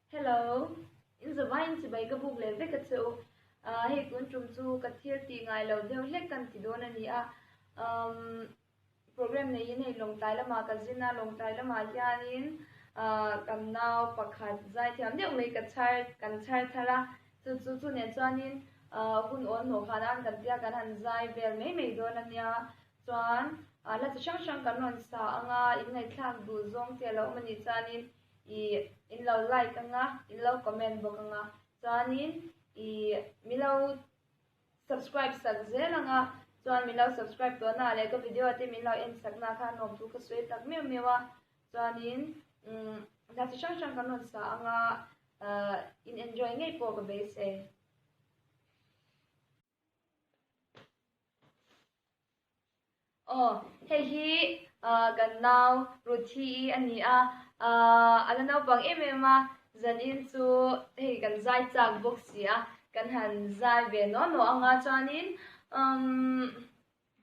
Hello, in zavaiin chibai ka buk leh vek a che u. Hei tun tum chu ka thil tih ngai lo deuh hlek kan ti dawn a ni a. Umm program neiin hei Lawngtlai lamah ka zin a, Lawngtlai lamah hianin kan nau pakhat zaithiam deuh mai ka chhar kan chhar thar a, chu chu chu nen chuanin hun awl hnawh khan an kan tia kan han zai vel mai mai dawn a nia. Chuan hla chi hrang hrang kan rawn sa anga in ngaihthlak duh zawng te a lo awm a nih chuanin ih in lo like anga in lo comment bawk anga chuanin ih min lo subscribe sak zel anga chuan min lo subscribe tawh na leh ka video te min lo en sak na khan nuam chu ka sawi tak meuh meuh a chuanin umm hla chi hrang hrang kan rawn sa anga ah in enjoy ngei pawh ka beisei. Aw, hei hi kan nau Ruthi-i a ni a, a la naupang em em a, zanin chu hei kan zai chak bawk si a, kan han zai ve nuah nuah ang a, chuanin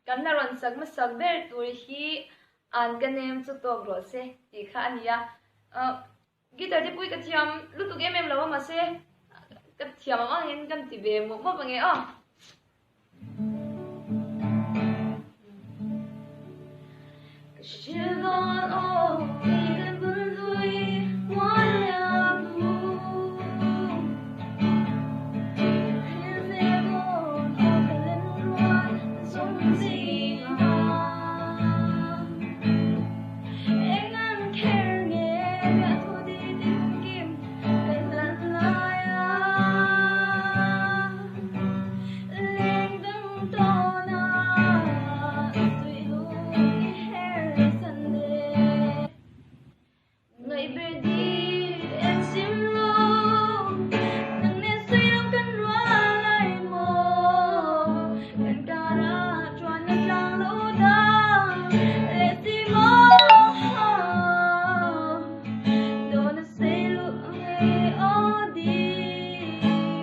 kan la rawn sak hmasak ber tur hi an ka nem chu tawk rawh se tih kha a ni a. Guitar te pui ka thiam lutuk em em lo a mahse ka thiam ang angin kan ti ve mawp mawp ange aw. Ka hrilh dawn aw kei kan bul hlui mual liam hu. Ka hrilh ve dawn aw ka len rual zawng zingah. Eng an kher nge ka thu di tinkim ka hlan lai a, leng dang tawn a suihlung i her san le. Ngaih ber di en sim lo, nang nen suihlung kan rual lai maw, kan karah chuan na tlang lo dang leh si maw, dawn a sei luh ngei aw di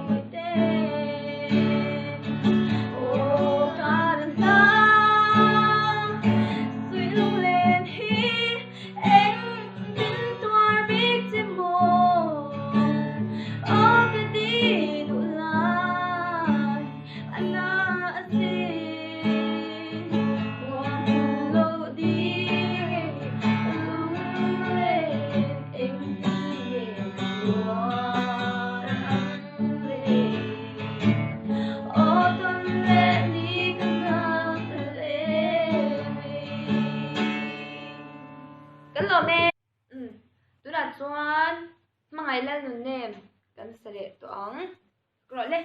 bawihte, aw ka dan hla suihlung len hi. Eng min tuar bik che maw? Aw ka ti duh lai a na a si. Huam lo ding lung len eng ti nge ka tuar ang le? Aw tawn leh ni ka nghak hle mai. Kan lawm e. Umm tunah chuan hmangaih lal nun nem kan sa leh tawh ang. Ka rawh le.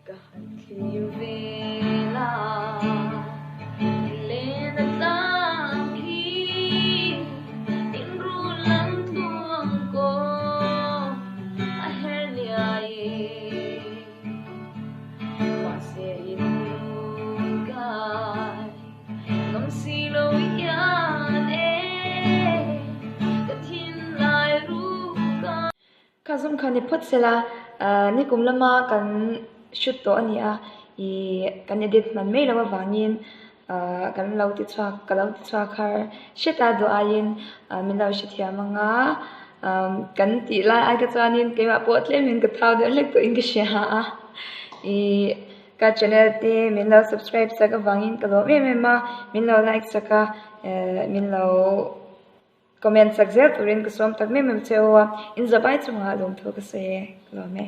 Ka han thlir vel a, len a tlang khi in rul lam tluang kaw a her liai e. Mahse in lun kai ngam si lo hian e ka thinlai ruk a. Kha zawng kha ni phawt sela nikum lama kan shoot tawh a ni a ih kan edit hman mai loh avangin kan lo ti chhuak ka lo ti chhuak har hret a duh aiin min lo hrethiam ang a kan tih lai ai te chuanin keimah pawh tlemin ka thau deuh hlek tawhin ka hria a ih ka channel te min lo subscribe sak avangin ka lawm em em a min lo like sak a min lo comment sak zel turin ka sawm tak mem mem che u a in zavai chungah lawmthu ka sawi e ka lawm e.